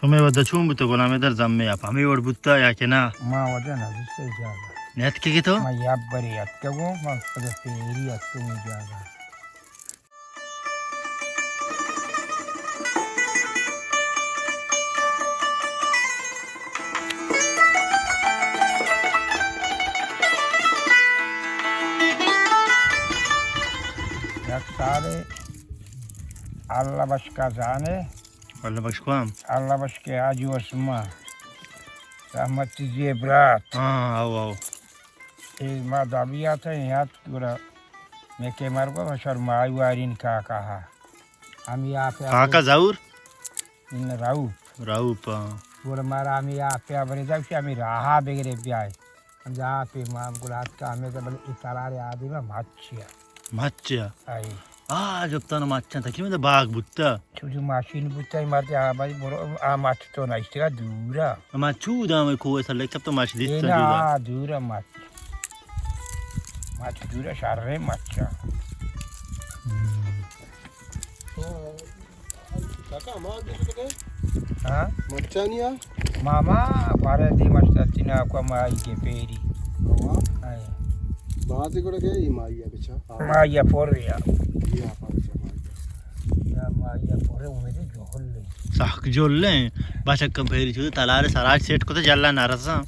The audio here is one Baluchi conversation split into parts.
شمئے وھد ءَ چون بوتہ غلام حیدر، زمے آپ ہمے وڑ بوتہ یا کہ نا؟ ما وھد ءَ نزیک ءَ جاگہ۔ نیتکگے تو؟ ما یک برے اتکگوں، ما پدا پیری اتکگوں جاگہ۔ یک سالے اللہ بشکا زانے۔ اللہ بخش کام۔ اللہ بخش کے آجو اسما۔ رحمت زی برات۔ ہاں، آؤ، آؤ۔ اے ما دابی آتا ہیں یاد گڑا۔ میں کے مرگو بشر مائی وارین کاکا ہا۔ ہمی آپ کاکا زور؟ ان راؤپ۔ راؤپ، ہاں۔ گڑا مارا ہمی آپ برے دا، ہمی راہا بگرے بیائے۔ انجا آپ امام گڑا اتکا ہمیں تو بلے اترار آدم مچیا۔ مچیا؟ آئی۔ آ، جبتان مچاں تکی میں باغ بوتا۔ چوجو ماشین بوتا، مرد آ بھائی برو، آ مچ تو نشتگا دورا۔ ما چو دام کوہ سر لکھتا تو مچ دیتا اے نا، جودا۔ آ دورا مچ۔ مچ دورا شر مچا۔ ہم۔ کاکا، ما گوشت کہ ہاں؟ مچانی آ؟ ماما، بارے دی مچ تچینا کو مائی کے پیری۔ ہاں۔ ہاں۔ بازی گڑا گئے، یہ مائی ہے بچا۔ مائی ہے پور یا۔ یہ آپ بچا مائی ہے۔ یا مائی ہے پور، امید جوہل لے۔ سخت جوہل لے۔ بچا کم پیری چود، تلار سراج سیٹ کو تو جلا نہ رساں۔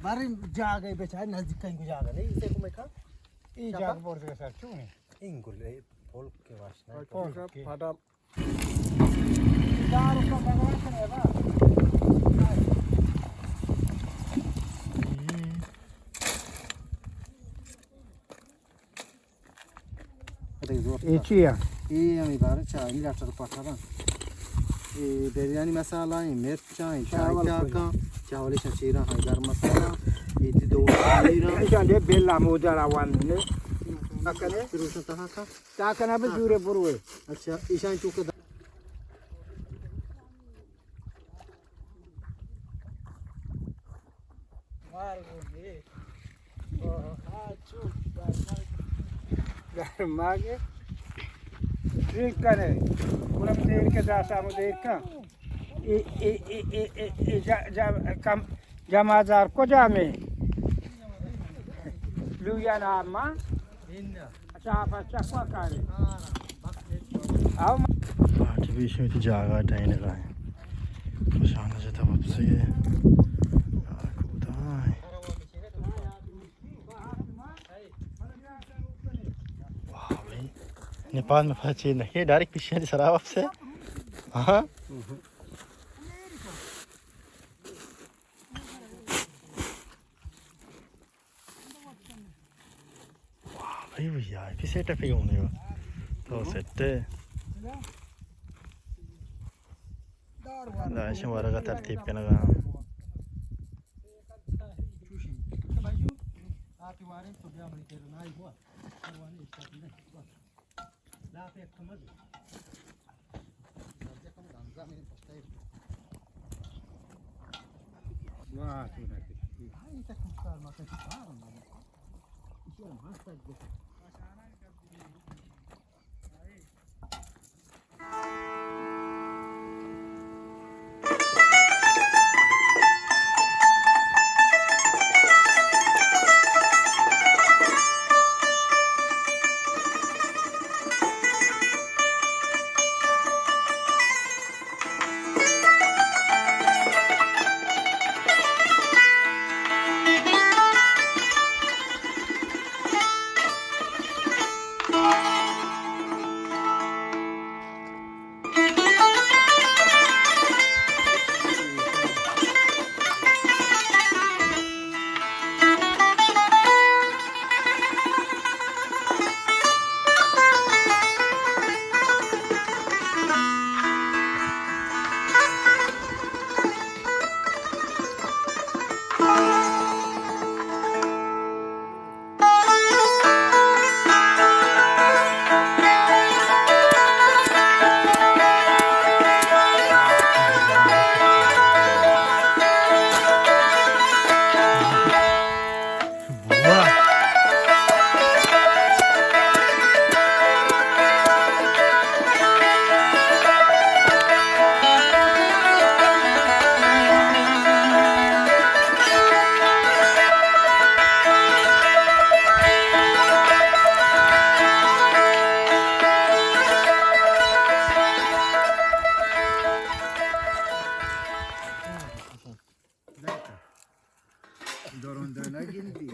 باریں جاگہ بچار، نزدیک کہیں کو جاگہ نہیں، اسے کو میں کھا۔ اے جاگہ بورد کے سر چون ہے؟ این گل، اے پھول کے واسطے۔ پھول کے۔ پھاٹا۔ اے چی ہے؟ اے ہمیں بارے چاہیے ڈاکٹر پٹھا۔ اے بریانی مسالہ، اے مرچاں، اے شاہی چاول ٹاکاں، چاول چیرا، ہاں، گرم مسالہ، اے تی دو چیرا۔ ایشان دے بیل آمودا روان نے۔ اکنے۔ روشن تہا کا۔ تا کنا بہ زورے بروے۔ اچھا، ایشان چوک دا۔ گرما کے ٹھیک کنے۔ گڑا دیر کے داسا مو دیر کا۔ اے، اے، اے، اے، اے، اے، جا، جا، کم، جمازار کجا میں؟ لویا نام ما؟ اچھا، آپ اچھا کوا کارے؟ آؤ۔ پارٹی بھی شمی تو جاگہ ٹائن رہا ہے۔ خوشانہ جتا واپسی ہے۔ آ، کودا ہے۔ واہ بھائی، نیپال میں پھنسے نہیں، ڈائریکٹ پیچھے سرا واپس ہے۔ ہاں۔ واہ بھائی، وی آئی پی سیٹ اپ ہی ہونے وا۔ تو سیٹ ہے۔ داشن ورگا ترتیب کنگا۔ واہ، تو نہ کشی۔ دوران دانا گندی.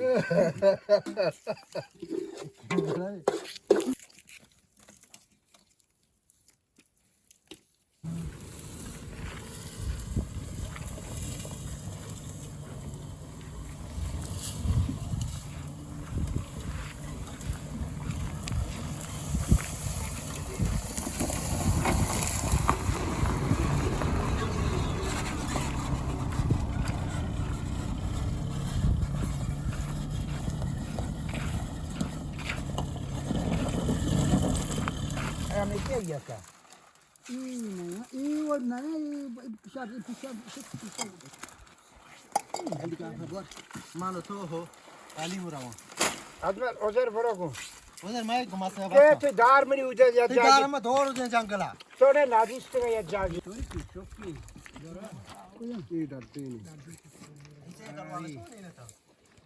ہمیں کیا گیا تھا؟ ای نہ، ای وہ نہ، ای پیشاب، ای پیشاب، پیشاب. مانو تو ہو، علی برا. ادمر، عذر برو کو. عذر میں گما سے. کہ تو دار منی اودے یا تو جاگی. دار میں دور اودے جنگلا. سوڑے نادیست میں یا جاگی. توری کی چوکی. یہ ڈرتے نہیں.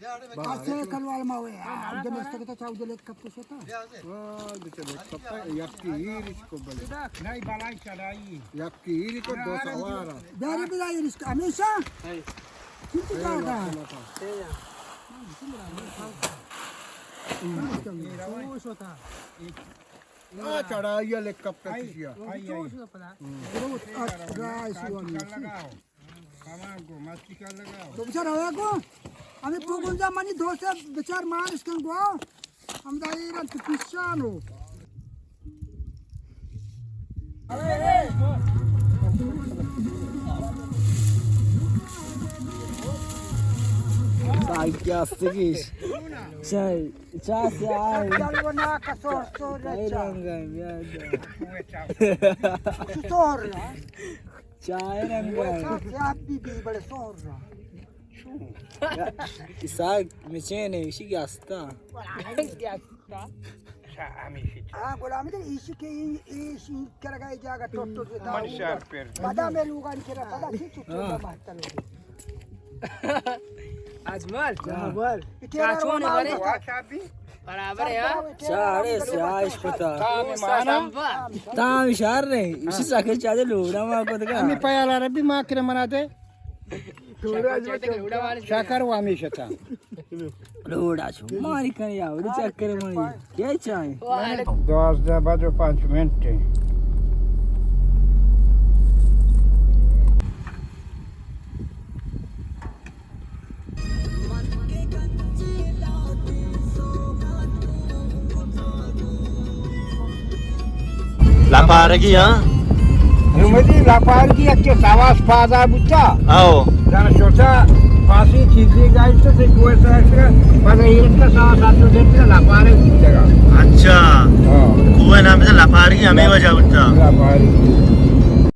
اچھے کلوال ما ہوئے. آ، دمستک تو چاو دلے کپ شتا. واہ، دچے کپ یکی ایرش کو بلے. نہیں، بلائی چڑھائی. یکی ایری کو دو سوارا. بیاری بلائی ایرش کو ہمیشہ. کچھ کہا تھا؟ آ، چڑھائی ہے، لے کپ تک کیا. ہم. تو بچار رہا کو، ہمیں پروگرام جا منی دوست بچار مارش کن گو، ہم دائی رن تو پیشان ہو. سائی کیا استگیش؟ چای، چا سیاہ. چل و نا کسور سور چا. رنگ ہے، بیا. سور نا. چائے رنگ ہے. سیاہ بی بی بڑے سور نا. اسحاق مچین ہے، اسی گستا. ہاں، غلام دل، ایشی کہ ای، ایشی کرگا ای جاگہ ٹوٹ ٹوٹ دا. من شہر پر. پدا میں لوگانی کرا، پدا چی چی چی مہتل ہو. اجمل. ہاں. چاچون ہے بارے؟ برابر ہے، ہاں. چاڑے سیاہش پتا. تام شہر نہیں، اسی ساکر چاہتے لوڑا ما کو دکا. ہمیں پیالا ربی ما کرے منا دے. شکر و ہمیشہ تا. لوڑا چو ماری کنی آوری چکر منی. کیا چاہیں؟ دوازدہ بج و پانچ منٹ. لپارگی، ہاں؟ اومدی لپارگی، یک سواس پادا بوتا. او. زن شوتا پاسی چیزی گائی تو سے کوئے سرا، پدا ایرت کا سواس آتو دیتا لپارگ بوتا. اچھا. ہاں. کوئے نام سے لپارگی ہمیں وجہ بوتا. لپارگی.